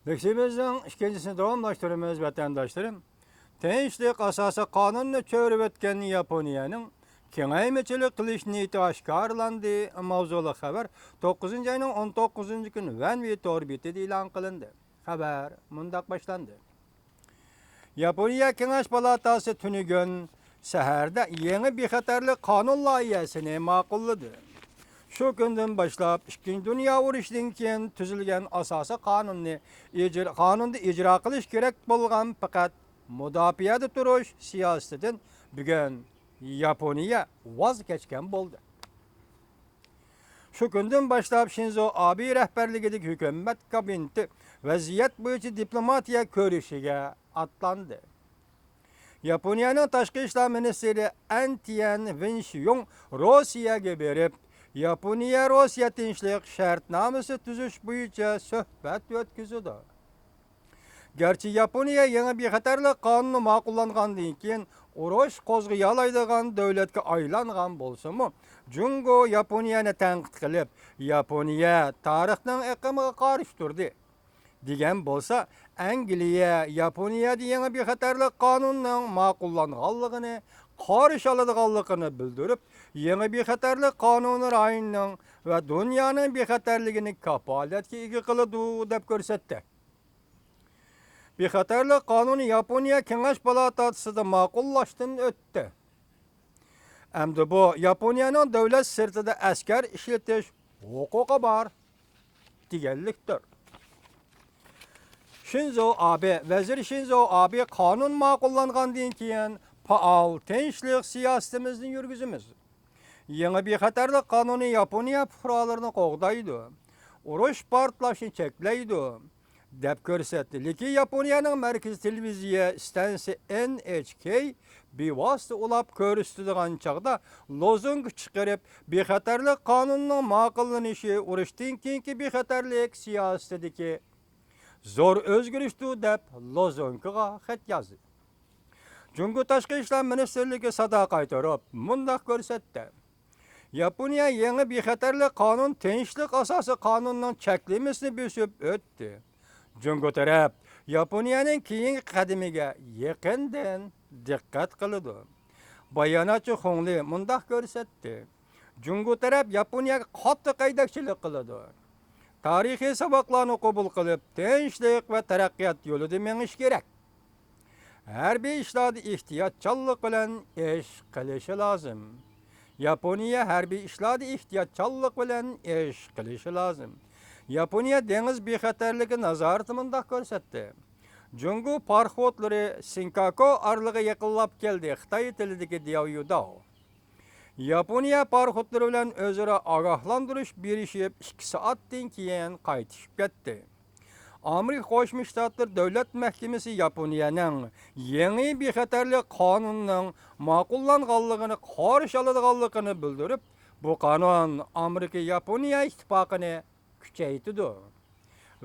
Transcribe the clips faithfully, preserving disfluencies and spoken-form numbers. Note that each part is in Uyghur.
لېكسىيىمىزنىڭ ئىككىنچىسىنى داۋاملاشتۇرىمىز، ۋەتەنداشلىرىم. تىنچلىق ئاساسىي قانۇننى چۆرۈۋەتكەن ياپونىيەنىڭ كېڭەيمىچىلىك قىلىش نىيىتى ئاشكارىلاندى ماۋزۇلۇق خەۋەر توققۇزىنچى ئاينىڭ ئون توققۇزىنچى كۈنى ۋەنۋى تور بېتىدە ئېلان قىلىندى. خەۋەر مۇنداق باشلاندى. ياپونىيە كېڭەش پالاتاسى تۈنۈگۈن سەھەردە يېڭى بىخەتەرلىك قانۇن لايىھەسىنى ماقۇللىدى. شۇ كۈندىن باشلاپ ئىككىنچى دۇنيا ئۇرۇشىدىن كېيىن تۈزۈلگەن ئاساسىي قانۇننى ئىجرا، قانۇندا ئىجرا قىلىش كېرەك بولغان پەقەت مۇداپىئەدە تۇرۇش سىياسىتىدىن بۈگۈن ياپونىيە ۋاز كەچكەن بولدى. شۇ كۈندىن باشلاپ شىنزو ئابې رەھبەرلىكىدىكى ھۆكۈمەت كابىنېتى ۋەزىيەت بويىچە دىپلوماتىيە كۆرۈشىگە ئاتلاندى. ياپونىيەنىڭ تاشقى ئىشلار مىنىستىرى ئەن تيەن ۋېنشيۇڭ روسىيەگە بېرىپ، ياپونىيە روسىيە تىنچلىق شەرتنامىسى تۈزۈش بويىچە سۆھبەت ئۆتكۈزىدۇ. گەرچە ياپونىيە يېڭى بىخەتەرلىك قانۇنى ماقۇللانغاندىن كېيىن ئۇرۇش قوزغىيالايدىغان دۆلەتكە ئايلانغان بولسىمۇ، جۇڭگو ياپونىيەنى تەنقىد قىلىپ، ياپونىيە تارىخنىڭ ئېقىمىغا قارشى تۇردى دېگەن بولسا، ئەنگلىيە ياپونىيەدە يېڭى بىخەتەرلىك قانۇنىنىڭ ماقۇللانغانلىقىنى، قارشى ئالىدىغانلىقىنى بىلدۈرۈپ، يېڭى بىخەتەرلىك قانۇنى رايوننىڭ ۋە دۇنيانىڭ بىخەتەرلىكىنى كاپالەتكە ئىگە قىلىدۇ، دەپ كۆرسەتتى. بىخەتەرلىك قانۇنى ياپونىيە كېڭەش پالاتاسىدا ماقۇللاشتىن ئۆتتى. ئەمدى بۇ ياپونىيەنىڭ دۆلەت سىرتىدا ئەسكەر ئىشلىتىش ھوقۇقى بار دېگەنلىكتۇر. شىنزو ئابې، ۋەزىر شىنزو ئابې قانۇن ماقۇللانغاندىن كېيىن پائال تىنچلىق سىياسىتىمىزنى يۈرگۈزىمىز. يېڭى بىخەتەرلىك قانۇنى ياپونىيە پۇقرالىرىنى قوغدايدۇ، ئۇرۇش پارتلاشنى چەكلەيدۇ، دەپ كۆرسەتتى. لېكىن ياپونىيەنىڭ مەركىزىي تېلېۋىزىيە ئىستانسىسى ئېن ئېچ كېي بىۋاسىتە ئۇلاپ كۆرسىتىدىغان چاغدا لوزۇنكا چىقىرىپ، بىخەتەرلىك قانۇنىنىڭ ماقۇللىنىشى ئۇرۇشتىن كېيىنكى بىخەتەرلىك سىياسىتىدىكى زور ئۆزگىرىشتۇر، دەپ لوزۇنكىغا خەت يازدى. جۇڭگو تاشقى ئىشلار مىنىستىرلىكى سادا قايتۇرۇپ مۇنداق كۆرسەتتى. ياپونىيە يېڭى بىخەتەرلىك قانۇن تىنچلىق ئاساسىي قانۇنىنىڭ چەكلىمىسىنى بۆسۈپ ئۆتتى. جۇڭگو تەرەپ ياپونىيەنىڭ كېيىنكى قەدىمىگە يېقىندىن دىققەت قىلىدۇ. باياناتچى خۇڭلى مۇنداق كۆرسەتتى. جۇڭگو تەرەپ ياپونىيەگە قاتتىق ھەيدەكچىلىك قىلىدۇ. تارىخىي ساۋاقلارنى قوبۇل قىلىپ، تىنچلىق ۋە تەرەققىيات يولىدا مېڭىش كېرەك. ھەربىي ئىشلاردا ئېھتىياتچانلىق بىلەن ئىش قىلىشى لازىم. ياپونىيە ھەربىي ئىشلاردا ئېھتىياتچانلىق بىلەن ئىش قىلىشى لازىم. ياپونىيە دېڭىز بىخەتەرلىكى نازارىتى مۇنداق كۆرسەتتى. جۇڭگو پاراخوتلىرى سىنكاكو ئارىلىغا يېقىنلاپ كەلدى، خىتاي تىلىدىكى دياۋيۇداۋ. ياپونىيە پاراخوتلىرى بىلەن ئۆزئارا ئاگاھلاندۇرۇش بېرىشىپ، ئىككى سائەتتىن كېيىن قايتىشىپ كەتتى. ئامېرىكا قوشما شتاتلىرى دۆلەت مەھكىمىسى ياپونىيەنىڭ يېڭى بىخەتەرلىك قانۇنىنىڭ ماقۇللانغانلىقىنى قارشى ئالىدىغانلىقىنى بىلدۈرۈپ، بۇ قانۇن ئامېرىكا ياپونىيە ئىتتىپاقىنى كۈچەيتىدۇ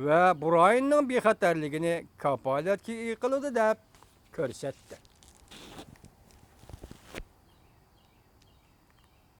ۋە بۇ رايوننىڭ بىخەتەرلىكىنى كاپالەتكە ئىگە قىلىدۇ، دەپ كۆرسەتتى.